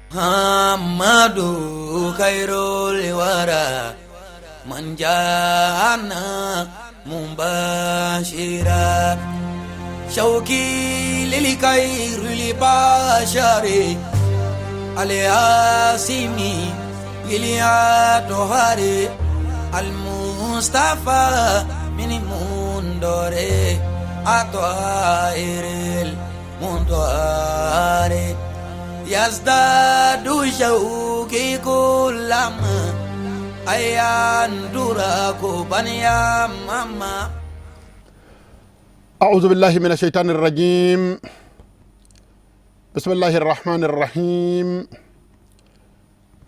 Muhammadu khairul wara man jana mubashira shauki lil khairil bashari al-asimi lil atohari al-mustafa min mundore atoiril mundore yazdadu shauki kullama ayandura baniya mama. أعوذ بالله من الشيطان الرجيم. بسم الله الرحمن الرحيم.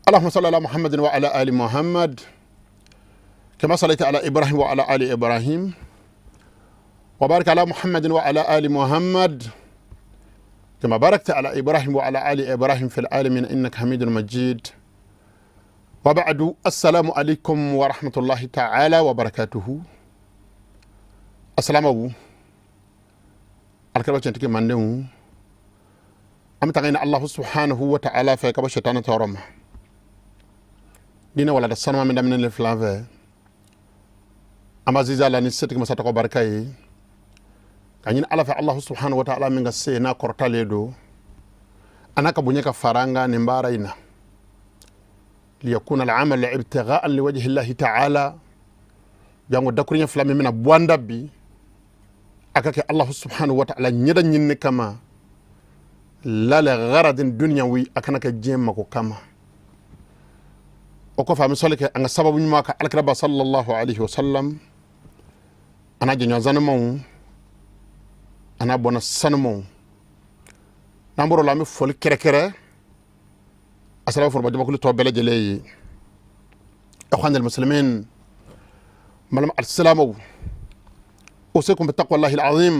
اللهم صل على محمد وعلى آل محمد كما صليت على إبراهيم وعلى آل إبراهيم، وبارك على محمد وعلى آل محمد كما باركت على إبراهيم وعلى آل إبراهيم في العالمين إنك حميد مجيد. وبعد، السلام عليكم ورحمة الله تعالى وبركاته. السلام أبو alkaba tiɲɛtigi mandenw, an bɛ taga ɲini Allahu subhanahu wa ta'ala fɛ ka bɔ shetana tɔɔrɔ ma. Diinɛ walada sanuma min daminɛ le filan fɛ, an b'a ziza la ni setigi masa tɔgɔ barika ye, ka ɲini Ala fɛ, Allahu subhanahu wa ta'ala min ka se n'a kɔrɔtalen don, a n'a ka bonya ka fara an kan nin baara in na. Liyakuna al'amal ibtigha'an liwajhi llahi ta'ala. Jango dakuruɲɛ fila min bɛna bɔ an da bi, a ka kɛ Allahu subhanahu wa ta'ala ɲɛda ɲinini kama, la li gharadin dunyawi, a kana kɛ diɲɛ mako kama. O kɔfɛ, an bɛ sɔli kɛ an ka sababu ɲuman kan alakiraba sallallahu alaihi wasallam, a n'a jɛɲɔgɔn sanumanw, a n'a bɔnna sanumanw. N'an bɔr'o la, an bɛ foli kɛrɛkɛrɛ a sara foroba jamakulu tɔ bɛɛ lajɛlen ye. Ikhwan almuslimin, malama alsilamɛw, usikum bitaqwallahi alazim.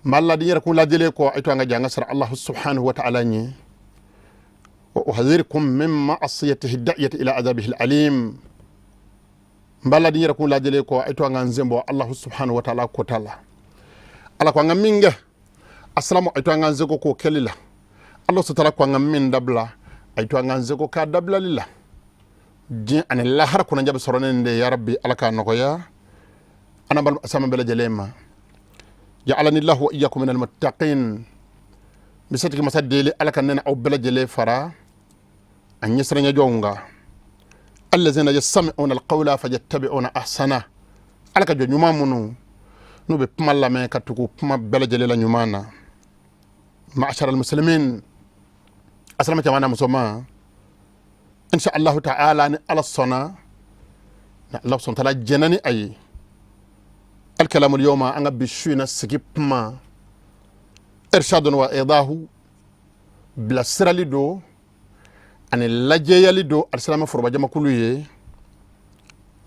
Ma ladi yɛrɛ kun ladelen kɔ, a to an ka jan an ka sara Allahu subhanahu wa ta'ala ɲɛ. Wa uhadhirukum min ma'asiyatihi da'iyati ila adabihi alalim. N b'a ladi yɛrɛ kun ladelen kɔ, a to an ka n sen bɔ Allahu subhanahu wa ta'ala kota la. Ala ko an ka min kɛ, asalamu, a to an k'an seko k'o kɛli la. Allah subhanahu ko an ka min dabila, a to an k'an seko k'a dabilali la. Diɲɛ ani lahara kunnaja bɛ sɔrɔ ne nin de ye. Ya rabbi, Ala k'a nɔgɔya an balima sama bɛɛ lajɛlen ma. Ja'alani lahu wa iyyakum minal muttaqin. N bɛ setigi masa deli, Ala ka ne ni aw bɛɛ lajɛlen fara a ɲɛsiranɲɛjɔnw kan, allazina yastami'una alqawla fayattabi'una ahsana. Ala ka jɔ ɲuman minnu n'u bɛ kuma lamɛn ka tugu kuma bɛɛ lajɛlen la ɲuman na. Ma'ashara almuslimin, asalama cɛman na musoman, insha Allahu ta'ala, ni Ala sɔnna, ni Allah subhanahu wa ta'ala jɛnna ni a ye, alkalamu yawma, an ka bi su in na sigi kuma, irshadun wa idahu, bilasirali don ani lajɛyali don alisilamɛ forobajamakulu ye,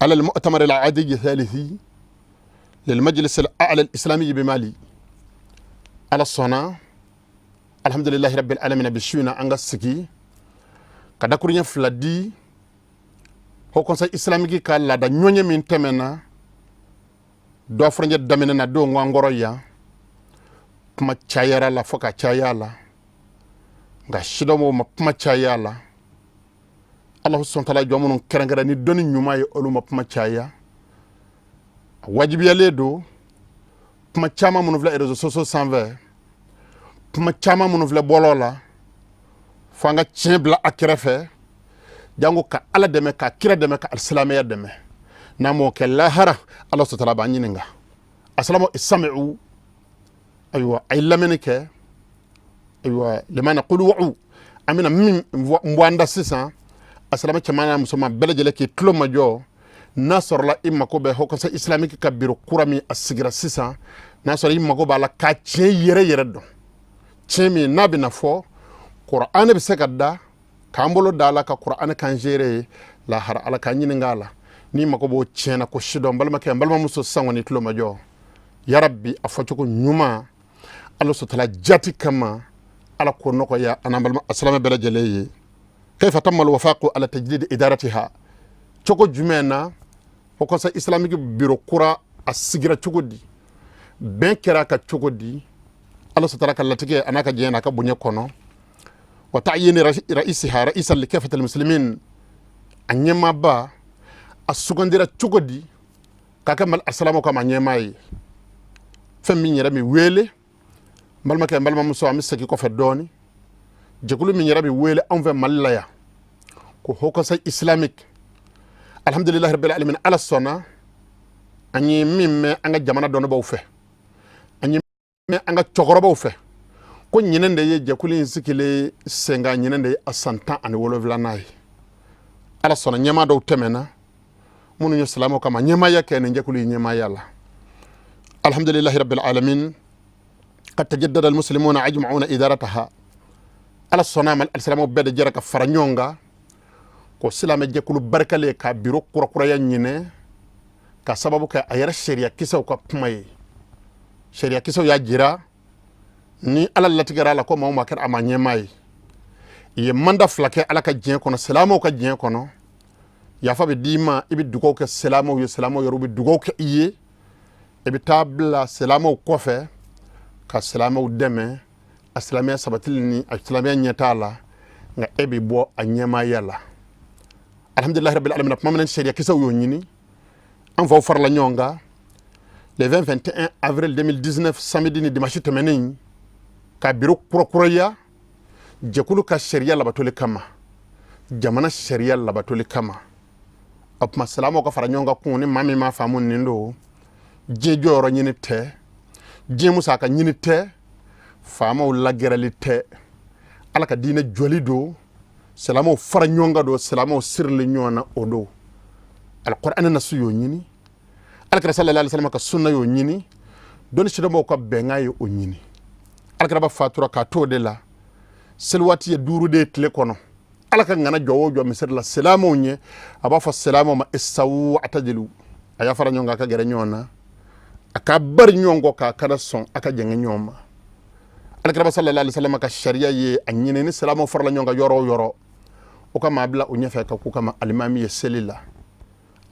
ala almu'tamar al-adi thalithi lilmajlis al-a'la al-islami bi Mali. Ala sɔnna, alhamdulillahi rabbil alamin, bi su in na an ka sigi ka dakuruɲɛ fila di Haut Conseil islamique ka laada ɲɔɲɛ min tɛmɛna dɔ furancɛ daminɛ na don ko an kɔrɔ yan. Kuma cayara la fo ka caya la, nka sidɔnw ma kuma caya la. Ala subhanahu wa ta'ala jɔn minnu kɛrɛnkɛrɛn ni dɔnni ɲuman ye, olu ma kuma caya. A wajibiyalen don. Kuma caman minnu filɛ réseaux sociaux sanfɛ, kuma caman minnu filɛ bɔlɔ la, fo an ka tiɲɛ bila a kɛrɛfɛ, jango ka Ala dɛmɛ, ka kira dɛmɛ, ka alisilamɛya dɛmɛ. N'an m'o kɛ, lahara Ala subhanahu wa ta'ala b'an ɲininka. Asalamu isami'u, ayiwa, a ye lamɛnni kɛ. Ayiwa, lima naqulu wa'u, an bɛna min bɔ an da sisan, a silamɛ cɛman n'a musoman bɛɛ lajɛlen k'i tulo majɔ. N'a sɔrɔla i mako bɛ Haut Conseil islamique ka biro kura min a sigira sisan, n'a sɔrɔ i mako b'a la k'a tiɲɛ yɛrɛ yɛrɛ dɔn, tiɲɛ min n'a bɛna fɔ, kuranɛ bɛ se ka da k'an bolo da la ka kuranɛ kan seere ye lahara, Ala k'an ɲininka a la. N'i mako b'o tiɲɛ na ko si dɔn, n balimakɛ, n balimamuso, sisan kɔni i tulo majɔ. Yarabi, a fɔcogo ɲuman, Ala sɔtala jati kama, Ala k'o nɔgɔya an n'an balima silamɛ bɛɛ lajɛlen ye. Kayfa tamma alwafaqu ala tajdid idaratiha, cogo jumɛn na Haut Conseil islamique biro kura a sigira cogo di, bɛn kɛra a ka cogo di, Ala sɔtala ka latigɛ a n'a ka diɲɛ n'a ka bonya kɔnɔ. Wa ta'yin ra'isiha ra'isan li kafatil muslimin, a ɲɛmaaba a sugandira cogo di k'a kɛ Mali alisilamɛw ka maa ɲɛmaa ye? Fɛn min yɛrɛ min wele, n balimakɛ, n balimamuso, an bɛ segin kɔfɛ dɔɔni. Jɛkulu min yɛrɛ bɛ wele anw fɛ Mali la yan ko Haut Conseil Islamique, alhamdulilahi rabbil alamin, Ala sɔnna, an ye min mɛn an ka jamana dɔnnibaw fɛ, an ye mɛn an ka cɛkɔrɔbaw fɛ, ko ɲinɛn de ye jɛkulu in sigilen senkan, ɲinɛn de ye a san 17nan ye. Ala sɔnna, ɲɛmaa dɔw tɛmɛna minnu ye silamɛw kama ɲɛmaaya kɛ nin jɛkulu in ɲɛmaaya la. Alhamdulilahi rabbil alamin, qad tajaddada almuslimuna ajma'una idarataha. Ala sɔnna ma, alisilamɛw bɛɛ de jɛra ka fara ɲɔgɔn kan ko silamɛ jɛkulu barikalen ka biro kurakuraya ɲinɛ, ka sababu kɛ a yɛrɛ sariya kisɛw ka kuma ye. Sariya kisɛw y'a jira ni Ala latigɛra a la ko maa o maa kɛra a ma ɲɛmaa ye, i ye mandat 2 kɛ Ala ka diɲɛ kɔnɔ, silamɛw ka diɲɛ kɔnɔ, yafa bɛ d'i ma, i bɛ dugawu kɛ silamɛw ye, silamɛw yɛrɛ bɛ dugawu kɛ i ye, i bɛ taa bila silamɛw kɔfɛ ka silamɛw dɛmɛ a silamɛya sabatili ni a silamɛya ɲɛtaa la, nka e bɛ bɔ a ɲɛmaaya la. Alhamdulilahi rabbil alamin, tuma min na sariya kisɛw y'o ɲini, an faw farala ɲɔgɔn kan le 20 21 avril 2019, samedi ni dimanche tɛmɛnen, ka biro kurakuraya jɛkulu ka sariya labatoli kama, jamana sariya labatoli kama. O tuma silamɛw ka fara ɲɔgɔn kan kun, ni maa min m'a faamu, nin don diɲɛ jɔyɔrɔ ɲini tɛ, diɲɛ musaka ɲini tɛ, faamaw lagɛrɛli tɛ, Ala ka diinɛ jɔli don, silamɛw fara ɲɔgɔn kan don, silamɛw sirili ɲɔgɔn na o don. Alikuranɛ nasu y'o ɲini, Alakira sallallahu alaihi wasallam ka sunna y'o ɲini, dɔnni sidɔnbaw ka bɛnkan ye o ɲini. Alakiraba fatura k'a t'o de la. Seli waati ye 5 de ye tile kɔnɔ. Ala ka ŋana jɔ o jɔ misiri la silamɛw ɲɛ, a b'a fɔ silamɛw ma istawu atadilu, a y'a fara ɲɔgɔn kan, a ka gɛrɛ ɲɔgɔn na, a ka bari ɲɔgɔn kɔ, k'a kana sɔn a ka jɛngɛ ɲɔgɔn ma. Alakiraba sallallahu alaihi wasallam ka sariya ye a ɲini ni silamɛw farala ɲɔgɔn kan yɔrɔ o yɔrɔ, o ka maa bila o ɲɛfɛ ka k'u kama alimami ye seli la.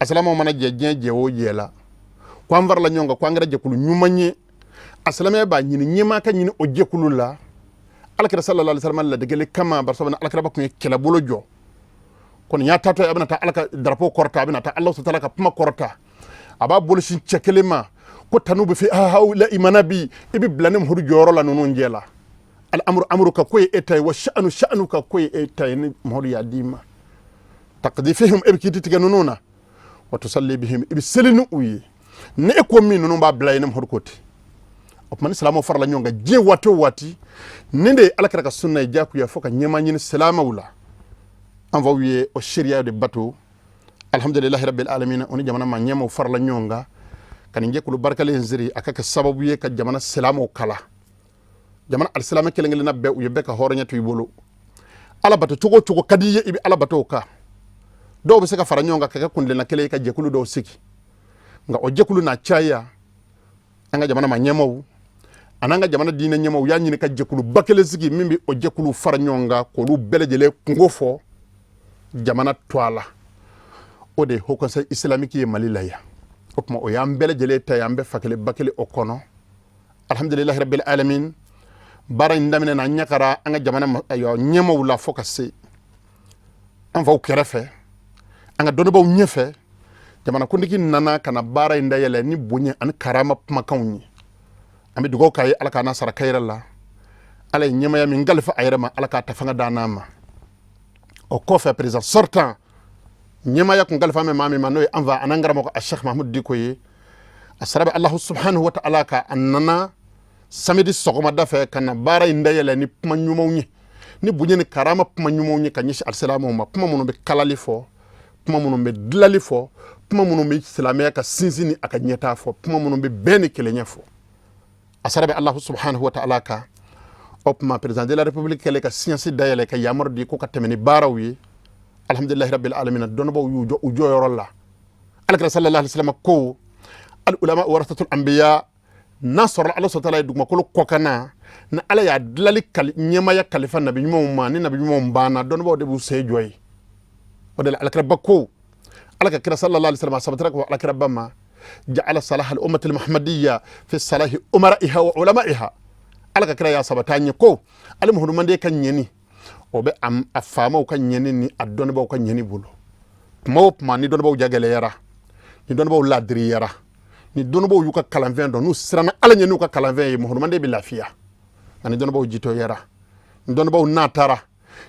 A silamɛw mana jɛ diɲɛ jɛ o jɛ la ko an farala ɲɔgɔn kan, ko an kɛra jɛkulu ɲuman ye, a silamɛya b'a ɲini ɲɛmaa ka ɲini o jɛkulu la Alakira sallallahu alaihi wasallam ladegeli kama. Bari sabu Alakiraba tun ye kɛlɛbolo jɔ kɔni y'a taatɔ ye, a bɛna taa Ala ka drapeau kɔrɔta, a bɛna taa Alahu taala ka kuma kɔrɔta, a b'a bolo sin cɛ kelen ma ko tanu bɛ fi haula imana bi, i bɛ bila ne Muhamadu jɔyɔrɔ la ninnu jɛ la. Al amru amruka, ko ye e ta ye, wa sha'anu sha'nuka, ko ye e ta ye, ni Muhamadu y'a d'i ma. Taqdi fihim, e bɛ kiti tigɛ ninnu na, wa tusalli bihim, i bɛ seli ni u ye, ni e ko min ninnu b'a bila ye, ne Muhamadu ko ten. O tuma ni silamɛw farala ɲɔgɔn kan diɲɛ waati o waati, nin de ye Ala kira ka sunna ye, diyagoya fo ka ɲɛmaa ɲini silamɛw la. An faw ye o sariya de bato. Alhamdulilahi rabbil alamin, o ni jamana ma ɲɛmaw farala ɲɔgɔn kan ka nin jɛkulu barikalen in siri, a ka kɛ sababu ye ka jamana silamɛw kala. Jamana alisilamɛ kelen kelenna bɛɛ, u ye bɛɛ ka hɔrɔnya to i bolo. Ala bato cogo o cogo ka di i ye, i bɛ Ala bato o kan. Dɔw bɛ se ka fara ɲɔgɔn kan ka kɛ kuntilenna kelen ye ka jɛkulu dɔw sigi, nka o jɛkulu n'a caya, an ka jamana ma ɲɛmaw an'an ka jamana diinɛ ɲɛmaw y'a ɲini ka jɛkuluba kelen sigi min bɛ o jɛkulu fara ɲɔgɔn kan k'olu bɛɛ lajɛlen kunko fɔ jamana to a la. O de ye Haut Conseil Islamique ye Mali la yan. O tuma o y'an bɛɛ lajɛlen ta ye, an bɛɛ fa kelen ba kelen o kɔnɔ. Alhamdulilahi rabbil alamin, baara in daminɛ na, an ɲakara an ka jamana ɲɛmaw la fo ka se an faw kɛrɛfɛ, an ka dɔnnibaw ɲɛfɛ. Jamanakuntigi nana ka na baara in dayɛlɛ ni bonya ani karama kumakanw ye. An bɛ dugawu k'a ye, Ala k'a n'a sara kayɛrɛ la. Ala ye ɲɛmaya min kalifa a yɛrɛ ma, Ala k'a ta fanga d'an n'a ma. O kɔfɛ, président sortant, ɲɛmaya kun kalifa mɛ maa min ma, n'o ye an fa an'an karamɔgɔ a Sheikh Mahmud Diko ye, a sara bɛ Alahu subhanahu wa ta'ala ka a nana samedi sɔgɔmada fɛ ka na baara in dayɛlɛ ni kuma ɲumanw ye, ni bonya ni karama kuma ɲumanw ye ka ɲɛsin alisilamɛw ma, kuma minnu bɛ kalali fɔ, kuma minnu bɛ dilali fɔ, kuma minnu bɛ silamɛya ka sinsin ni a ka ɲɛtaa fɔ, kuma minnu bɛ bɛn ni kelenya fɔ. A sara bɛ Alahu subhanahu wa ta'ala kan. O tuma président de la république kɛlen ka séance dayɛlɛ ka yamaru di ko ka tɛmɛ ni baaraw ye, alhamdulilahi rabbil alamin, dɔnnibaaw y'u jɔ u jɔyɔrɔ la. Alakira sallallahu alaihi wasallam ko al ulama warathatul anbiya, n'a sɔrɔ Ala sɔrɔ ye dugumakolo kɔkanna ni Ala y'a dilali ɲɛmaya kalifa nabi ɲumanw ma, ni nabi ɲumanw banna, dɔnnibaaw de b'u sen jɔ ye. O de la alakiraba ko, Ala ka kira sallallahu alaihi wasallam, a sabatira ko alakiraba ma ja'ala salah al ummati al muhammadiyya fi salahi umaraiha wa ulamaiha. Ala ka kira y'a sabata ɲɛ ko ale muhamadu ka ɲɛni O bɛ a faamaw ka ɲɛni ni a dɔnnibaaw ka ɲɛni bolo. Tuma o tuma ni dɔnnibaaw jagɛlɛyara, ni dɔnnibaaw ladiriyara, ni dɔnnibaaw y'u ka kalanfɛn dɔn, n'u siranna Ala ɲɛ n'u ka kalanfɛn ye, mɔgɔmanden bɛ lafiya. Nka ni dɔnnibaaw jitɔyara, ni dɔnnibaaw natara,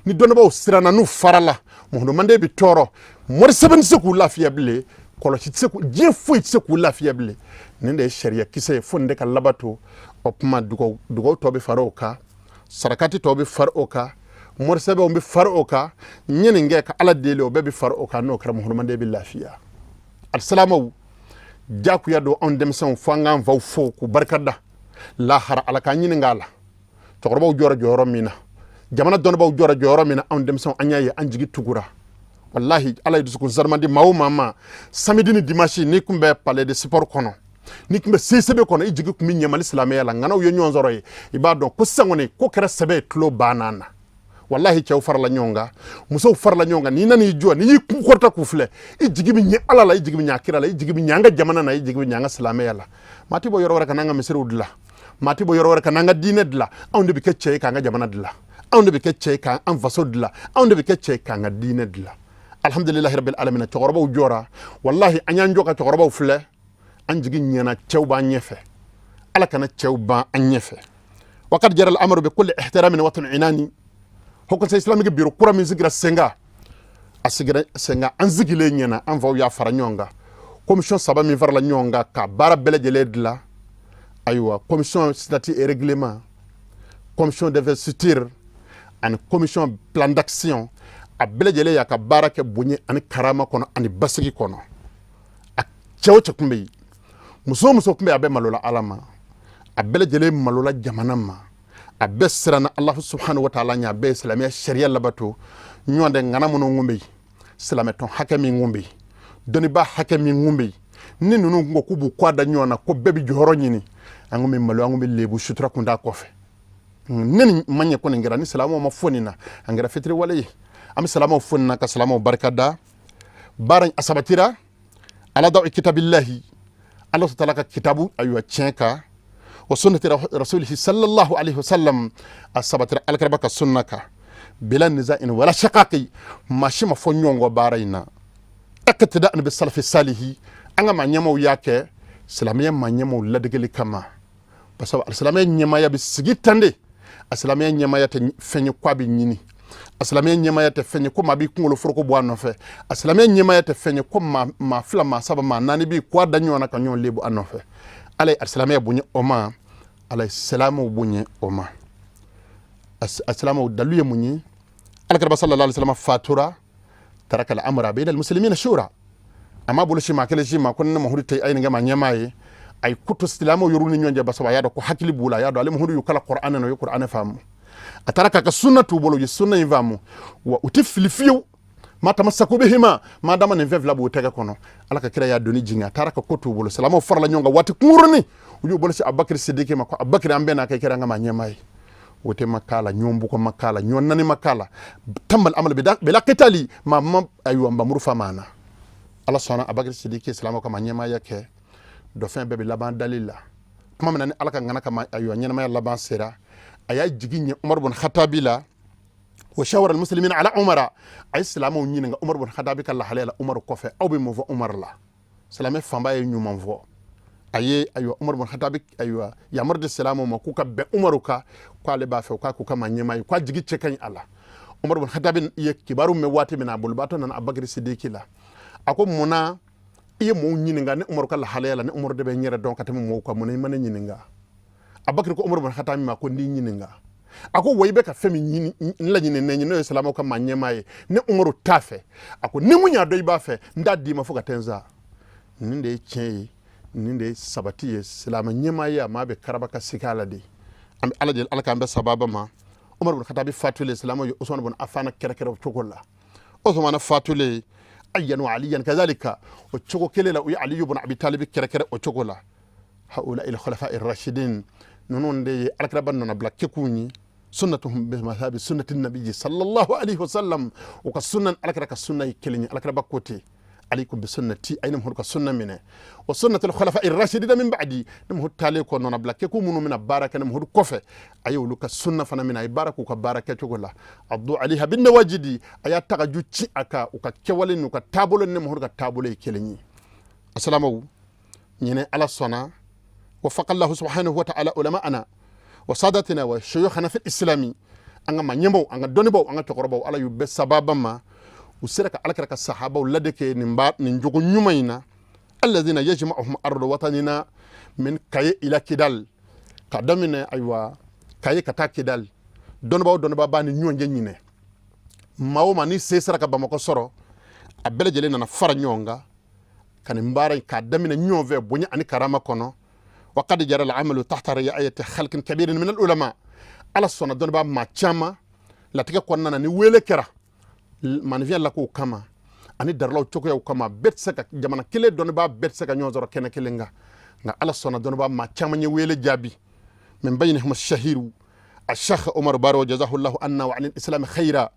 ni dɔnnibaaw siranna, n'u farala, mɔgɔmanden bɛ tɔɔrɔ. Mori sɛbɛn tɛ se k'u lafiya bilen, kɔlɔsi tɛ se k'u, diɲɛ foyi tɛ se k'u lafiya bilen. Nin de ye sariya kisɛ ye, fo nin de ka labato. O tuma dugaw dugaw tɔ bɛ fara o kan, sarakati tɔ bɛ fara o kan, mori sɛbɛnw bɛ fara o kan, ɲininka ka Ala deli, o bɛɛ bɛ fara o kan. N'o kɛra, mɔgɔmanden bɛ lafiya. Alisilamɛw, jakuya don anw denmisɛnw fo an k'an faw fo k'u barika da. Lahara, Ala k'an ɲininka a la. Cɛkɔrɔbaw jɔra jɔyɔrɔ min na, jamana dɔnnibaw jɔra jɔyɔrɔ min na, anw denmisɛnw an y'a ye, an jigi tugura. Walahi, Ala ye dusukun sanuman di maa o maa ma, samedi ni dimanche, n'i kun bɛ Palais de Sport kɔnɔ, n'i kun bɛ CICB kɔnɔ, i jigi kun bɛ ɲɛ Mali silamɛya la. Ŋanaw ye ɲɔgɔn sɔrɔ ye, i b'a dɔn ko sisan kɔni ko kɛra sɛbɛ ye, tulo banna na. Walahi, cɛw farala ɲɔgɔn kan, musow farala ɲɔgɔn kan. N'i nan'i jɔ, n'i y'i kun kɔrɔta k'u filɛ, i jigi bɛ ɲɛ Ala la, i jigi bɛ ɲɛ a kira la, i jigi bɛ ɲɛ an ka jamana na, i jigi bɛ ɲɛ an ka silamɛya la. Maa tɛ bɔ yɔrɔ wɛrɛ ka n'an ka misiriw dilan, maa tɛ bɔ yɔrɔ wɛrɛ ka n'an ka diinɛ dilan. Anw de bɛ kɛ cɛ ye k'an ka jamana dilan, anw de bɛ kɛ cɛ ye k'an faso dilan, anw de bɛ kɛ cɛ ye k'an ka diinɛ dilan. Alhamdulilahi rabbil alamin. Cɛkɔrɔbaw jɔra. Walahi, an y'an jɔ ka cɛkɔrɔbaw filɛ, an jigi ɲɛna. Cɛw b'an ɲɛfɛ, Ala kana cɛw ban an ɲɛfɛ. Wakad jara al-amru bi kulli ihtiramin wa inani. Haut Conseil islamique bureau kura min sigira sen kan, a sigira sen kan an sigilen ɲɛna, an faw y'a fara ɲɔgɔn kan. Commission saba min farala ɲɔgɔn kan ka baara bɛɛ lajɛlen dilan, ayiwa, commission statut et règlement, commission d'investiture ani commission plan d'action, a bɛɛ lajɛlen y'a ka baara kɛ bonya ani karama kɔnɔ ani basigi kɔnɔ. A cɛ o cɛ kun bɛ yen, muso o muso kun bɛ yen, a bɛɛ malola Ala ma, a bɛɛ lajɛlen malola jamana ma, a bɛɛ siranna Alahu subhanahu wa taala ɲɛ, a bɛɛ ye silamɛya sariya labato. Ɲɔgɔn tɛ ŋana minnu kun bɛ yen, silamɛtɔn hakɛ min kun bɛ yen, dɔnnibaa hakɛ min kun bɛ yen, ni ninnu kun ko k'u b'u kɔ da ɲɔgɔn na ko bɛɛ bɛ jɔyɔrɔ ɲini, an kun bɛ malo, an kun bɛ lebu, sutura kun t'a kɔfɛ. Ne ni ma ɲɛ ko nin kɛra ni silamɛw ma fo nin na, an kɛra fitiriwale ye. An bɛ silamɛw fo nin na ka silamɛw barika da. Baara a sabatira ala daw kitabillahi, Ala taala ka kitabu, ayiwa, tiɲɛ kan, wa sunnati rasulihi sallallahu alaihi wasallam, a sabatira alakiraba ka sunna kan, bila niza'in wala shaqaqi. Maa si ma fɔ ɲɔgɔn kɔ baara in na. Iqtida'an bi salafi salihi, an ka maa ɲɛmaw y'a kɛ silamɛya maa ɲɛmaw ladegeli kama, parce que silamɛya ɲɛmaya bɛ sigi tan de. A silamɛya ɲɛmaya tɛ fɛn ye ko a bɛ ɲini, a silamɛya ɲɛmaya tɛ fɛn ye ko maa b'i kunkolo foroko bɔ a nɔfɛ, a silamɛya ɲɛmaya tɛ fɛn ye ko maa fila, maa saba, maa naani b'i kɔ da ɲɔgɔn na ka ɲɔgɔn lebu a nɔfɛ. Ala ye silamɛya bonya o ma, Ala ye silamɛw bonya o ma. A silamɛw dalu ye mun ye? Alakira sallallahu alaihi wasallam fatura, taraka al-amra bayna al-muslimina shura. A ma bolo si maa kelen si ma ko ne Mahamadu tɛ a ye nin kɛ maa ɲɛmaa ye. A ye ko to silamɛw yɛrɛ ni ɲɔgɔn cɛ, basabu a y'a dɔn ko hakili b'u la, a y'a dɔn ale Mahamadu y'u kalan Kuranɛ na, u ye Kuranɛ faamu. A taara k'a ka sunna t'u bolo, u ye sunna in faamu, wa u tɛ fili fiyewu. Ma tamassaku bihima, ma dama nin fɛn fila b'u tɛgɛ kɔnɔ. Ala ka kira y'a doni jigin, a taara ka ko t'u bolo. Silamɛw farala ɲɔgɔn kan waati kunkurunin, u y'u bolo se Abubakari Sidiki ma ko Abubakari, an bɛɛ n'a kɛ kɛra an ka maa ɲɛmaa ye. O tɛ ma k'a la, ɲɔgɔn bugɔ ma k'a la, ɲɔgɔn nani ma k'a la. Tamal amal bila qitali ma ma, ayiwa, nbamuru fa maa na. Ala sɔnna, Abubakari Sidiki silamɛw ka maa ɲɛmaaya kɛ. Dɔ fɛn bɛɛ bɛ laban dali la. Tuma min na ni Ala ka ŋana ka ayiwa ɲɛnamaya laban sera, a y'a jigi ɲɛ Umaru bun Khatabi la. Wa shawara almuslimina ala Umara, a ye silamɛw ɲininka Umaru bun Khatabi ka lahalaya la. Umaru kɔfɛ, aw bɛ mun fɔ Umaru la? Silamɛ fanba ye ɲuman fɔ a ye. Ayiwa, Umaru bun Khatabi, ayiwa, yamaru di silamɛw ma k'u ka bɛn Umaru kan, k'ale b'a fɛ k'a k'u ka maa ɲɛmaa ye, k'a jigi cɛ ka ɲi a la. Umaru bun Khatabi ye kibaru mɛn waati min na, a bolibaatɔ nana Abubakari Sidiki la. A ko mun na i ye mɔgɔw ɲininka ne Umaru ka lahalaya la? Ne Umaru de bɛ n yɛrɛ dɔn ka tɛmɛ mɔgɔw kan, mun na i ma ne ɲininka? Abubakari ko Umaru bun Khatabi ma ko n t'i ɲininka. A ko wa i bɛ ka fɛn min ɲini n laɲini ne ye, n'o ye silamɛw ka maa ɲɛmaa ye, ne Umaru t'a fɛ. A ko ni mun y'a dɔn i b'a fɛ, n t'a d'i ma fo ka tɛ n sa. Nin de ye tiɲɛ ye, nin de ye sabati ye. Silamɛ ɲɛmaa ye, a maa bɛ karaba ka sigi a la de. An bɛ Ala deli, Ala k'an bɛɛ sababa ma. Umaru bun Khatabi fatulen, silamɛw ye Usumani bun Affana kɛrɛkɛrɛ o cogo la. Usumana fatulen, ayyanu Aliyan kazalika, o cogo kelen la, u ye Aliyu bun Abi Talibi kɛrɛkɛrɛ o cogo la. Haula il khulafa ar-rashidin, ninnu de ye alakiraba nɔnabila kɛkunw ye. Sunnatuhum bi mazhabi sunnati nabiyyi sallallahu alaihi wasallam, u ka sunna, alakira ka sunna ye kelen ye. Alakiraba ko ten, Alaykum bi sunnati, a ye ne Muhamadu ka sunna minɛ, wa sunnatul khulafa irrashidina min ba'di. Ne Muhamadu taalen kɔ, nɔnabila kɛkun minnu bɛna baara kɛ ne Muhamadu kɔfɛ, a ye olu ka sunna fana minɛ, a ye baara k'u ka baara kɛcogo la. Addu alayha bin nawajidi, a y'a tagaju ci a kan, u ka kɛwale n'u ka taabolo ni ne Muhamadu ka taabolo ye kelen ye. Asalamaw ɲinɛ, Ala sɔnna, wafaqallahu subhanahu wa ta'ala ulama'ana wa sadatina wa shuyukhana fil islami. An ka maa ɲɛmɔgɔw, an ka dɔnnibaw, an ka cɛkɔrɔbaw, Ala y'u bɛɛ sababa ma, u sera ka Alakira ka sahabaw ladeke nin ba nin jogo ɲuman in na. Alladhina yajma'uhum ardu watanina min Kaye ila Kidal, ka daminɛ ayiwa Kaye ka taa Kidal, dɔnnibaw dɔnniba b'a ni ɲɔgɔn cɛ ɲinɛ, maa o maa ni se sera ka Bamakɔ sɔrɔ, a bɛɛ lajɛlen nana fara ɲɔgɔn kan ka nin baara in k'a daminɛ ɲɔgɔn fɛ bonya ani karama kɔnɔ. Wa qad jara al-amalu tahta ri'ayati khalqin kabirin min al-ulama. Ala sɔnna, dɔnnibaa maa caman latigɛ kɔnɔna na, ni wele kɛra maninfinya lakow kama ani daralaw cogoyaw kama, bɛɛ tɛ se ka jamana kelen dɔnnibaa bɛɛ tɛ se ka ɲɔgɔn sɔrɔ kɛnɛ kelen kan, nka Ala sɔnna, dɔnnibaa maa caman ye wele jaabi. Min baynihim shahiru الشيخ عمر بارو جزاه الله عنا وعن الإسلام خيرا،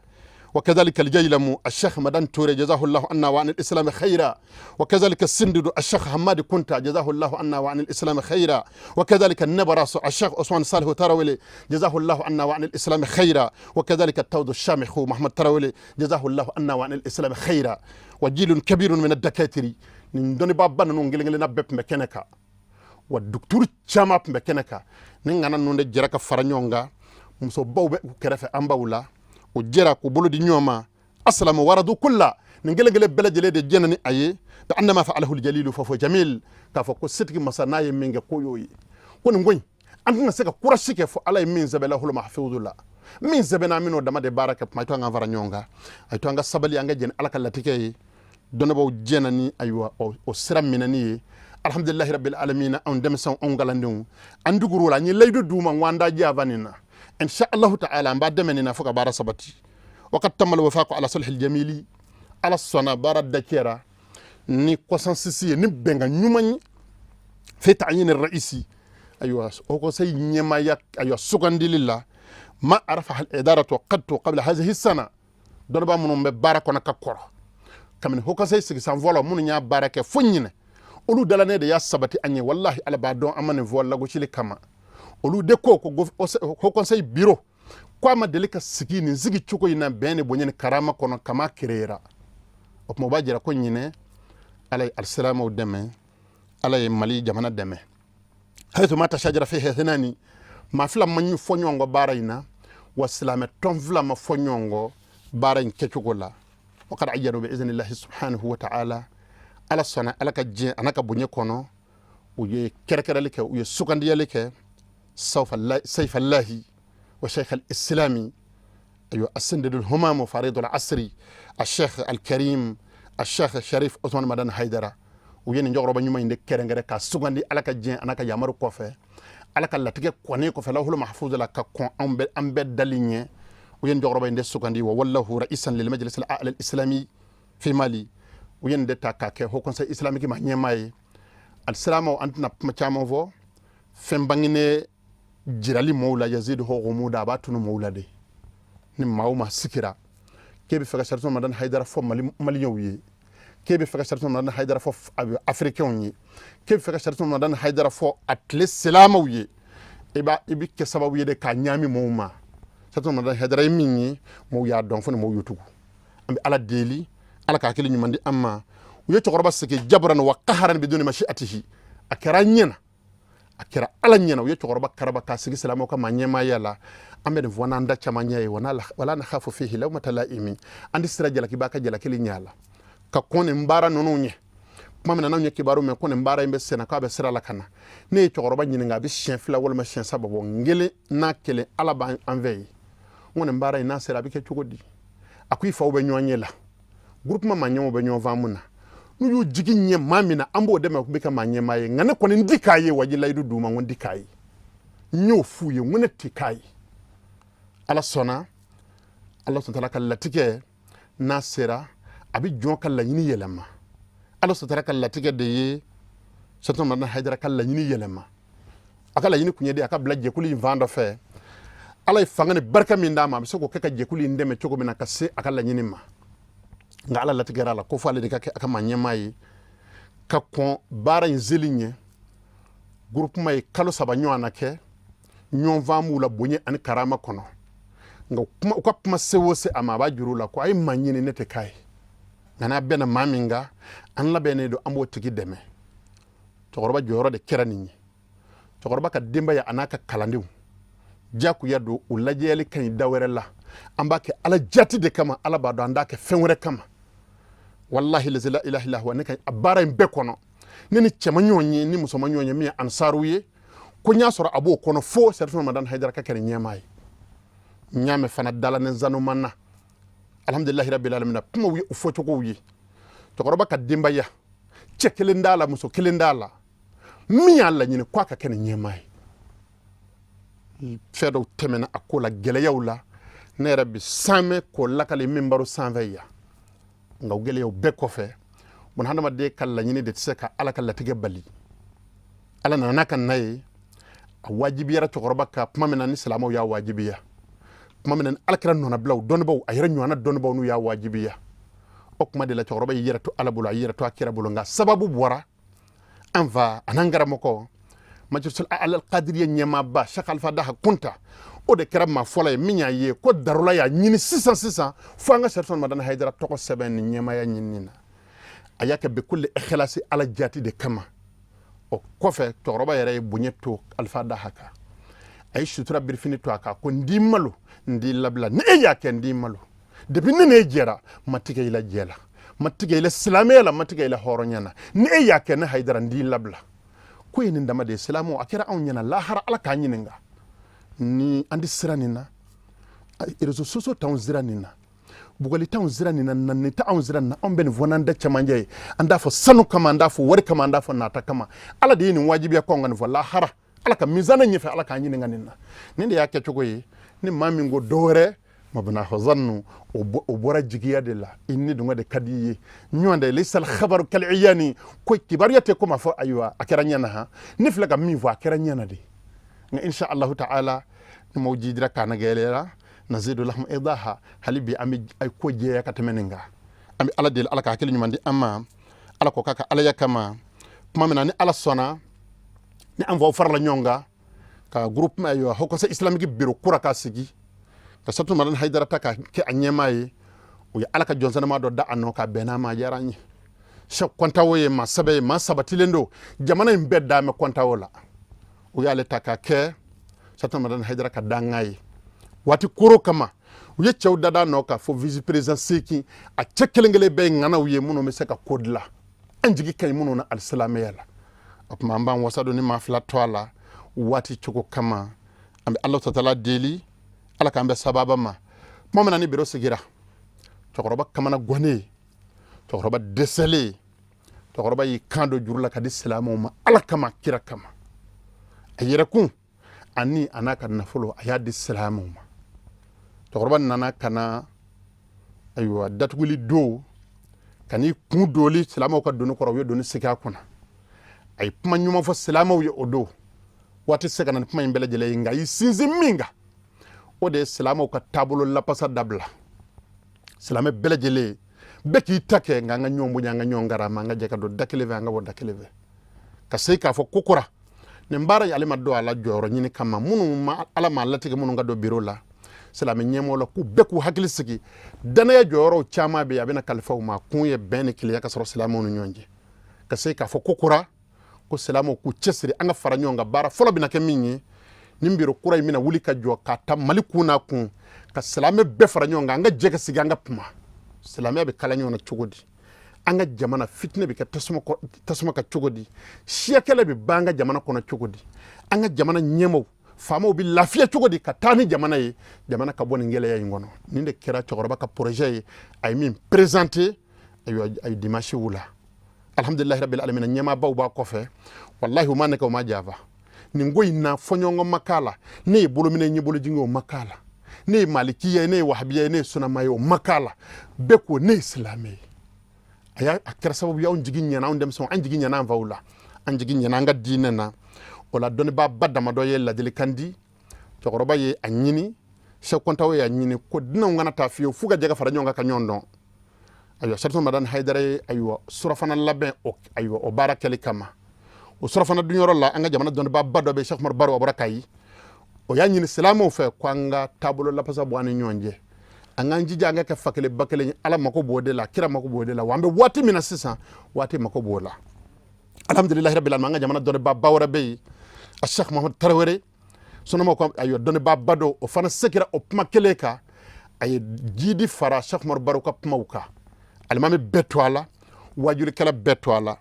وكذلك الجيلم الشيخ مدن توري جزاه الله عنا وعن الإسلام خيرا، وكذلك السندد الشيخ حماد كنتا جزاه الله عنا وعن الإسلام خيرا، وكذلك النبراس الشيخ عثمان صالح تراولي جزاه الله عنا وعن الإسلام خيرا، وكذلك التوض الشامخ محمد تراولي جزاه الله عنا وعن الإسلام خيرا، وجيل كبير من الدكاترة. Nin dɔnnibaa ba ninnu kelen kelenna bɛɛ tun bɛ kɛnɛ kan, wa docteur caman tun bɛ kɛnɛ kan. Ni ŋana ninnu de jɛra ka fara ɲɔgɔn kan, musobaw bɛ u kɛrɛfɛ, an baw la, o jɛra k'u bolo di ɲɔgɔn ma. Asalamu waradu kulla, nin kelen kelen bɛɛ lajɛlen de jɛna ni a ye bi annama fa'alahu jalilu fafo jamil, k'a fɔ ko setigi masa n'a ye min kɛ, ko y'o ye, ko nin ko in an tɛna se ka kurasi kɛ fo Ala ye min sɛbɛn lahul mahfuzu la. Min sɛbɛnna, an bɛn'o dama de baara kɛ. Kuma to an ka fara ɲɔgɔn kan, a to an ka sabali, an ka jɛn Ala ka latigɛ ye. Dɔnnibaaw jɛna ni ayiwa o sira minɛni ye. Alhamdulilahi rabbil alamin. Anw denmisɛnw, anw kalandenw, an dugur'u la, an ye layidu d'u ma, n ko an da janfa nin na, insha Allahu ta'ala, an b'a dɛmɛ nin na fo ka baara sabati. Waqad tamal wafaqu ala sulhil jamili. Ala sɔnna, baara dacɛra ni consensus ye, ni bɛnkan ɲuman ye, fi ta'yin raisi, ayiwa haut conseil ɲɛmaaya, ayiwa sugandili la. Ma arafa al idaratu qad qabla hadhihi sana. Dɔnnibaa minnu bɛ baara kɔnɔ ka kɔrɔ, kabini haut conseil sigi san fɔlɔ, minnu y'a baara kɛ fo ɲinɛ, olu dalanen de y'a sabati an ye. Wallahi, Ala b'a dɔn, an ma nin fɔ lagosili kama. Olu de ko ko haut conseil bureau ko a ma deli ka sigi nin sigi cogo in na, bɛn ni bonya ni karama kɔnɔ kama créera. O tuma, o b'a jira ko ɲinɛ Ala ye alisilamɛw dɛmɛ, Ala ye Mali jamana dɛmɛ. Haythu ma tashajara fihi ithnani, maa fila ma fɔ ɲɔgɔn kɔ baara in na, wa silamɛ tɔn fila ma fɔ ɲɔgɔn kɔ baara in kɛcogo la. Wa qad ayyadu bi idhnillahi subhanahu wa ta'ala. Ala sɔnna, Ala ka diɲɛ a n'a ka bonya kɔnɔ, u ye kɛrɛkɛrɛli kɛ, u ye sugandiyali kɛ sayfallahi wa shaykh al-islami, ayiwa asindidul humamu faridul asri الشيخ الكريم الشيخ Sharif Osman Madan Haidara. U ye nin cɛkɔrɔba ɲuman in de kɛrɛnkɛrɛn ka sugandi Ala ka diɲɛ a n'a ka yamaru kɔfɛ, Ala ka latigɛ kɔnnen kɔfɛ lahul mahfuz la, ka kɔn an bɛɛ an bɛɛ dali ɲɛ. U ye nin cɛkɔrɔba in de sugandi, wa wallahu ra'isan lil majlis al a'la al islami fi Mali. U ye nin de ta k'a kɛ haut conseil islamique ma ɲɛmaa ye. Alisilamɛw, an tɛna kuma caman fɔ. Fɛn bangene jirali mɔɔw la, yazidu humuda, a b'a tunu mɔɔw la de. Ni maa o maa sigira k'e bɛ fɛ ka Sharif Madani Hayidara fɔ Mali maliyɛnw ye, k'e bɛ fɛ ka Sharif Madani Hayidara fɔ afirikɛnw ye, k'e bɛ fɛ ka Sharif Madani Hayidara fɔ a tile silamɛw ye, i b'a i bɛ kɛ sababu ye de k'a ɲaami mɔɔw ma. Sharif Madani Hayidara ye min ye, mɔɔw y'a dɔn, fo ni mɔɔw y'o tugu. An bɛ Ala deli, Ala ka hakili ɲuman di an ma. U ye cɛkɔrɔba sigi jabran wa qaharan biduni mashi'atihi. A kɛra an ɲɛna, a kɛra Ala ɲɛna, u ye cɛkɔrɔba karaba k'a sigi silamɛw ka maa ɲɛmaaya la. An bɛ nin fɔ n'an da caman ɲɛ ye, wala nakhafu fihi lawmata la'imi. An tɛ sira jalaki b'a ka jalakili ɲɛ a la ka kɔn nin baara ninnu ɲɛ. Tuma min na n'anw ye kibaru mɛn ko nin baara in bɛ senna, k'a bɛ sira la ka na, ne ye cɛkɔrɔba ɲininka, a bɛ siɲɛ fila walima siɲɛ saba bɔ, n kelen n'a kelen, Ala b'an fɛ yen. N ko nin baara in n'a sera, a bɛ kɛ cogo di? A ko i faw bɛ ɲɔgɔn ye la, groupement maa ɲɛmɔgɔw bɛ ɲɔgɔn faamu na, n'u y'u jigi ɲɛ maa min na, an b'o dɛmɛ, bɛ kɛ maa ɲɛmaa ye. Nka ne kɔni n ti k'a ye waji layidu d'u ma, n ko n ti k'a ye. N y'o f'u ye, n ko ne ti k'a ye. Ala sɔnna, Ala sɔnna ka latigɛ n'a sera, a bɛ jɔn ka laɲini yɛlɛma. Ala sɔnna ka latigɛ de ye Sɛtɔn Madani Hayidara ka laɲini yɛlɛma. A ka laɲini kun ye de a ka bila jɛkulu in fan dɔ fɛ. Ala ye fanga ni barika min d'a ma, a bɛ se k'o kɛ ka jɛkulu in dɛmɛ cogo min na ka se a ka laɲini ma. Nka Ala latigɛra a la ko fo ale de ka kɛ a ka maa ɲɛmaa ye ka kɔn baara in seli ɲɛ. Groupement ye kalo 3 ɲɔgɔn na kɛ ɲɔgɔn faamuw la bonya ani karama kɔnɔ. Nka u ka kuma se o se a ma, a b'a juru la ko a ye maa ɲini, ne tɛ k'a ye, nka n'a bɛnna maa min kan, an labɛnnen don, an b'o tigi dɛmɛ. Cɛkɔrɔba jɔyɔrɔ de kɛra nin ye. Cɛkɔrɔba ka denbaya a n'a ka kalandenw jakuya don, u lajɛyali ka ɲi da wɛrɛ la. An b'a kɛ Ala jati de kama, Ala b'a dɔn an t'a kɛ fɛn wɛrɛ kama. Walahi lazi la ilaha illa huwa, ne ka a baara in bɛɛ kɔnɔ, ne ni cɛ ma ɲɔgɔn ye, ni muso ma ɲɔgɔn ye min ye ansaru ye, ko n y'a sɔrɔ a b'o kɔnɔ fo Sɛrifu Madani Hayidara ka kɛ ni ɲɛmaa ye. N y'a mɛn fana dala ni zanuman na, alhamdulilahi rabbil alamina, kumaw ye u fɔcogow ye. Cɛkɔrɔba ka denbaya, cɛ kelen t'a la, muso kelen t'a la min y'a laɲini ko a ka kɛ ni ɲɛmaa ye. Fɛn dɔw tɛmɛna a ko la, gɛlɛyaw la, ne yɛrɛ bi sanmɛ k'o lakale min baro sanfɛ yan. Nka o gɛlɛyaw bɛɛ kɔfɛ, bon, hadamaden ka laɲini de tɛ se ka Ala ka latigɛ bali. Ala nana n'a ka na ye, a wajibiyara cɛkɔrɔba ka kuma min na, ni silamɛw y'a wajibiya kuma min na, ni alakira nɔnabilaw dɔnnibaw, a yɛrɛ ɲɔgɔnna dɔnnibaw, n'u y'a wajibiya, o kuma de la cɛkɔrɔba y'i yɛrɛ to Ala bolo, a y'i yɛrɛ to a kira bolo. Nka sababu bɔra an fa an'an karamɔgɔ Majlisul Al Qadiriya ɲɛmaaba Cheikh Alpha Daha Kunta, o de kɛra maa fɔlɔ ye min y'a ye ko darula y'a ɲini sisan sisan fo an ka Sɛrifu Madani Hayidara tɔgɔ sɛbɛn ni ɲɛmaaya ɲinini na. A y'a kɛ bikulli ikhlasi, Ala jati de kama. O kɔfɛ, cɛkɔrɔba yɛrɛ ye bonya to Alpha Daha kan, a ye sutura birifini to a kan, ko n t'i malo, n t'i labila, ni e y'a kɛ n t'i malo. Depuis ne n'e jɛra, ma tigɛ i la jɛ la, ma tigɛ i la silamɛya la, ma tigɛ i la hɔrɔnya na. Ni e y'a kɛ, ne Hayidara, n t'i labila. Ko ye nin dama de ye. Silamɛw, a kɛra anw ɲɛna, lahara Ala k'an ɲininka ni an tɛ sira nin na. Réseaux sociaux t'anw sira nin na, bugɔli t'anw sira nin na, nani t'anw sira nin na. Anw bɛ nin fɔ n'an da cɛmancɛ ye. An t'a fɔ sanu kama, an t'a fɔ wari kama, an t'a fɔ nata kama. Ala de ye nin wajibiya ko anw ka nin fɔ. Lahara Ala ka mizana ɲɛfɛ, Ala k'an ɲininka nin na. Nin de y'a kɛcogo ye. Ni maa min ko dɔ wɛrɛ mabnahu zannu, o bɔra jigiya de la, i ni dungɔ de ka di i ye. Ɲɔgɔn tɛ laysal khabaru kal iyani, ko kibaruya tɛ ko ma fɔ. Ayiwa, a kɛra ɲɛna han, ne filɛ ka min fɔ, a kɛra ɲɛna de. Nka insha Allahu ta'ala, ni maaw jidira k'a na gɛlɛyara, nazidu lahum idaha. Hali bi an bɛ ko jɛya ka tɛmɛ nin kan. An bɛ Ala deli, Ala ka hakili ɲuman di an ma, Ala ko k'a ka alaya kama. Tuma min na ni Ala sɔnna, ni an faw farala ɲɔgɔn kan ka groupe, ayiwa, Haut Conseil islamique bureau kura k'a sigi, ka Sɛrifu Madani Hayidara ta ka kɛ a ɲɛmaa ye, u ye Ala ka jɔnsanama dɔ da a nɔ ka bɛn n'a ma, a diyara an ye. Cheikh Kɔntawo ye maa sɛbɛ ye, maa sabatilen don, jamana in bɛɛ da mɛn Kɔntawo la. U y'ale ta ka kɛ Sɛrifu Madani Hayidara ka danga ye waati koro kama. U ye cɛw dada nɔ ka fɔ vice président 8, a cɛ kelen kelen bɛɛ ye ŋanaw ye minnu bɛ se ka ko dilan, an jigi ka ɲi minnu na alisilamɛya la. O tuma an b'an wasa don ni maa fila to a la waati cogo kama. An bɛ Ala tatala deli, Ala k'an bɛ sababa ma. Tuma min na ni biro sigira, cɛkɔrɔba kamana gannen, cɛkɔrɔba dɛsɛlen, cɛkɔrɔba y'i kan don juru la ka di silamɛw ma Ala kama, kira kama. A yɛrɛkun ani a n'a ka nafolo, a y'a di silamɛw ma. Cɛkɔrɔba nana ka na, ayiwa, datuguli don, ka n'i kun doli silamɛw ka doni kɔrɔ, u ye doni sigi a kunna. A ye kuma ɲuman fɔ silamɛw ye o don. Waati se ka na ni kuma in bɛɛ lajɛlen ye, nka a y'i sinsin min kan, o de ye silamɛw ka taabolo lapasa dabila. Silamɛ bɛɛ lajɛlen, bɛɛ k'i ta kɛ, nka an ka ɲɔgɔn bonya, an ka ɲɔgɔn karama, an ka jɛ ka don da kelen fɛ, an ka bɔ da kelen fɛ. Ka se k'a fɔ ko kura nin baara in, ale ma don a la jɔyɔrɔ ɲini kama. Minnu ma Ala ma latigɛ minnu ka don biro la, silamɛ ɲɛmɔgɔ la, k'u bɛɛ k'u hakili sigi, danaya jɔyɔrɔw caman bɛ yen, a bɛna kalifa u ma. Kun ye bɛn ni kelenya ka sɔrɔ silamɛw ni ɲɔgɔn cɛ. Ka se k'a fɔ ko kura ko silamɛw k'u cɛsiri, an ka fara ɲɔgɔn kan. Baara fɔlɔ bɛna kɛ min ye, nin biro kura in bɛna wuli ka jɔ ka ta Mali kun n'a kun, ka silamɛ bɛɛ fara ɲɔgɔn kan, an ka jɛ ka sigi, an ka kuma silamɛya bɛ kala ɲɔgɔn na cogo di, an ka jamana fitinɛ bɛ kɛ tasuma ka cogo di, siyakɛlɛ bɛ ban an ka jamana kɔnɔ cogo di, an ka jamana ɲɛmaaw, faamaw bɛ lafiya cogo di ka taa ni jamana ye, jamana ka bɔ nin gɛlɛya in kɔnɔ. Nin de kɛra cɛkɔrɔba ka projet ye, a ye min présenté, ayiwa, a ye dimanche wula. Alhamdulilahi rabbil alamin, ɲɛmaabaw b'a kɔfɛ. Wallahi, u ma nɛgɛ, u ma janfa nin ko in na. Fɔɲɔgɔnkɔ ma k'a la. Ne ye bolominɛ, n ye bolojigin, o ma k'a la. Ne ye malikiya ye, ne ye wahabiya ye, ne ye sunama ye, o ma k'a la. Bɛɛ ko ne ye silamɛ ye. A y'a a kɛra sababu ye, anw jigi ɲɛna, anw denmisɛnw, an jigi ɲɛna an faw la, an jigi ɲɛna an ka diinɛ na. O la, dɔnnibaaba damadɔ ye ladilikan di. Cɛkɔrɔba ye a ɲini, Sɛki Kɔntawo y'a ɲini ko dunanw kana taa fiyewu f'u ka jɛ ka fara ɲɔgɔn kan ka ɲɔgɔn dɔn. Ayiwa, Serifu Madani Hayidara ye ayiwa surafana labɛn o ayiwa o baara kɛli kama. O surafana dunyɔrɔ la, an ka jamana dɔnnibaaba dɔ bɛ, Cheikh Umar Baro, a bɔra Kayi. O y'a ɲini silamɛw fɛ ko an ka taabolo lapasa bɔ an ni ɲɔgɔn cɛ, an k'an jija an ka kɛ fa kelen ba kelen ye. Ala mako b'o de la, kira mako b'o de la, wa an bɛ waati min na sisan, waati mako b'o la. Alhamdulilahi rabbil alamin. An ka jamana dɔnnibaaba wɛrɛ bɛ yen, a Cheikh Mahamadu Tarawele, sɔnɔmaw ko ayiwa dɔnnibaaba dɔ, o fana segira o kuma kelen kan. A ye jidi fara Cheikh Umaru Baro ka kumaw kan. Alimami bɛɛ to a la, wajulikɛla bɛɛ to a la.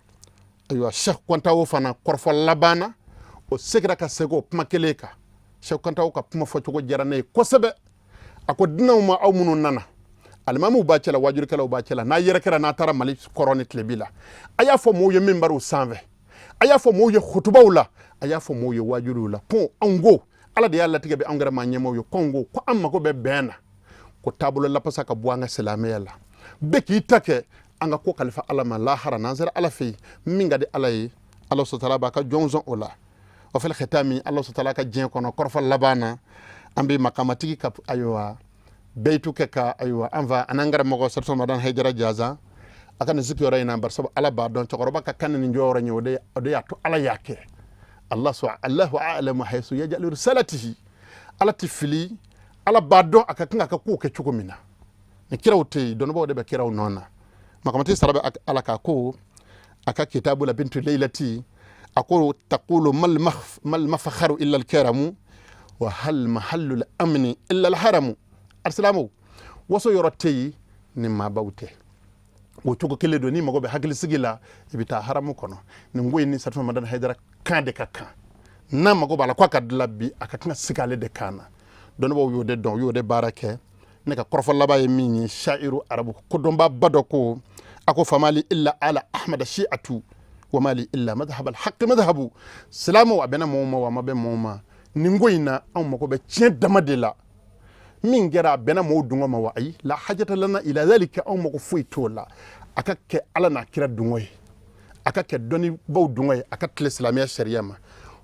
Ayiwa, Cheikh Kɔntawo fana kɔrɔfɔ laban na, o segira ka segin o kuma kelen kan. Cheikh Kɔntawo ka kuma fɔcogo diyara ne ye kosɛbɛ. A ko dunanw ma, aw minnu nana, alimamiw b'a cɛla, wajulikɛlaw b'a cɛla, n'a yɛrɛ kɛra n'a taara Mali kɔrɔn ni tilebi la, a y'a fɔ mɔgɔw ye minbariw sanfɛ, a y'a fɔ mɔgɔw ye hutubaw la, a y'a fɔ mɔgɔw ye wajuliw la, ko anw ko Ala de y'a latigɛ bɛ anw kɛra maa ɲɛmaaw ye, ko anw ko ko an mago bɛ bɛn na, ko taabolo lapasa ka bɔ an ka silamɛya la, bɛɛ k'i ta kɛ, an ka ko kalifa Ala ma. Lahara n'an sera Ala fɛ yen, min ka di Ala ye, Ala sɔtala b'a ka jɔnw sɔn o la. O fɛnɛ xitami, Ala sɔtala ka diɲɛ kɔnɔ, kɔrɔfɔ laban na, an bɛ makamatigi ka ayiwa beyitu kɛ ka ayiwa an fa an'an karamɔgɔ Serifu Madani Hayidara Jaza a ka nin sigiyɔrɔ in na, barisa Ala b'a dɔn cɛkɔrɔba ka kan ni jɔyɔrɔ ye, o de y'a to Ala y'a kɛ. Allah so Allahu a'lamu haythu yaj'alu risalatihi. Ala tɛ fili, Ala b'a dɔn a ka kan k'a ka kow kɛ cogo min na. Ni kiraw tɛ yen, dɔnnibaaw de bɛ kiraw nɔ na. Makamati sara bɛ Ala ka ko a ka kitabu la bintu leylati, a ko taqulu mal mafkharu illa al-karamu wa hal mahallu al-amni illa al-haramu. Alisilamu, waso yɔrɔ tɛ yen ni maabaw tɛ. O cogo kelen don, n'i mago bɛ hakilisigi la, i bɛ taa haramu kɔnɔ. Nin ko in ni Serifu Madani Hayidara kan de ka kan. N'a mago b'a la k'a ka dilan bi, a ka kan ka sigi ale de kan na. Dɔnnibaaw y'o de dɔn, u y'o de baara kɛ. Ne ka kɔrɔfɔ laban ye min ye, shairu arabu kodɔnbaaba dɔ ko, a ko famali illa ala ahmad shi'atu wa mali illa madhhab alhaq madhhabu. Silamɛw, a bɛnna mɔgɔw ma wa a ma bɛn mɔgɔw ma, nin ko in na, anw mago bɛ tiɲɛ dama de la. Min kɛra, a bɛnna mɔgɔw dungɔ ma wa? Ayi, la hajata lana ila dhalika, anw mago foyi t'o la. A ka kɛ Ala n'a kira dungɔ ye, a ka kɛ dɔnnibaw dungɔ ye, a ka tile silamɛya sariya ma.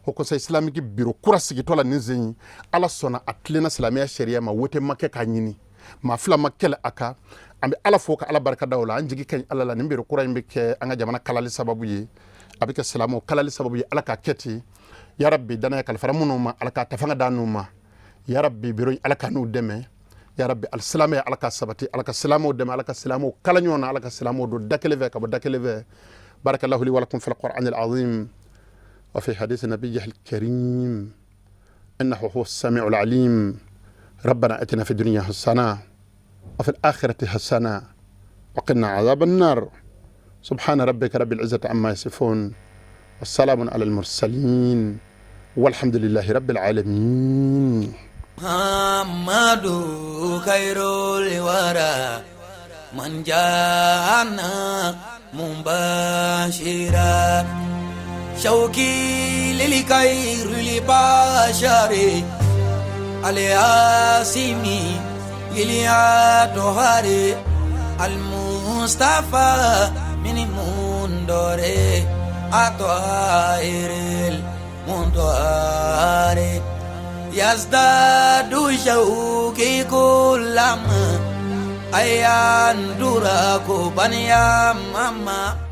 Haut Conseil islamique biro kura sigitɔ la nin sen in, Ala sɔnna, a tilenna silamɛya sariya ma. Wote ma kɛ k'a ɲini, maa fila ma kɛlɛ a kan. An bɛ Ala fo ka Ala barika da o la. An jigi ka ɲi Ala la, nin biro kura in bɛ kɛ an ka jamana kalali sababu ye, a bɛ kɛ silamɛw kalali sababu ye. Ala k'a kɛ ten yarabi. Danaya kalifara minnu ma, Ala k'a tafanga d'an n'u ma yarabi. Biro, Ala ka n'u dɛmɛ yarabi. Alisilamɛya, Ala ka sabati, Ala ka silamɛw dɛmɛ, Ala ka silamɛw kala ɲɔgɔn na, Ala ka silamɛw don da kelen fɛ ka bɔ da kelen fɛ. Barakallahu li wa lakum fil qur'anil azim wa fi hadith nabiyyihi al-karim innahu huwa as-sami'ul alim. Rabbana atina fid dunya hasana wa fil akhirati hasana wa qina adhaban nar. Subhana rabbika rabbil izzati amma yasifun wa salamun alal mursalin walhamdulillahi rabbil alamin. Muhammadu khairul wara man jana mubashira shauki lil khairul bashari al asimi lil atohari al mustafa min mundore atohiril muntohari yazdadu shauki kulama ayandura kubaniya mama.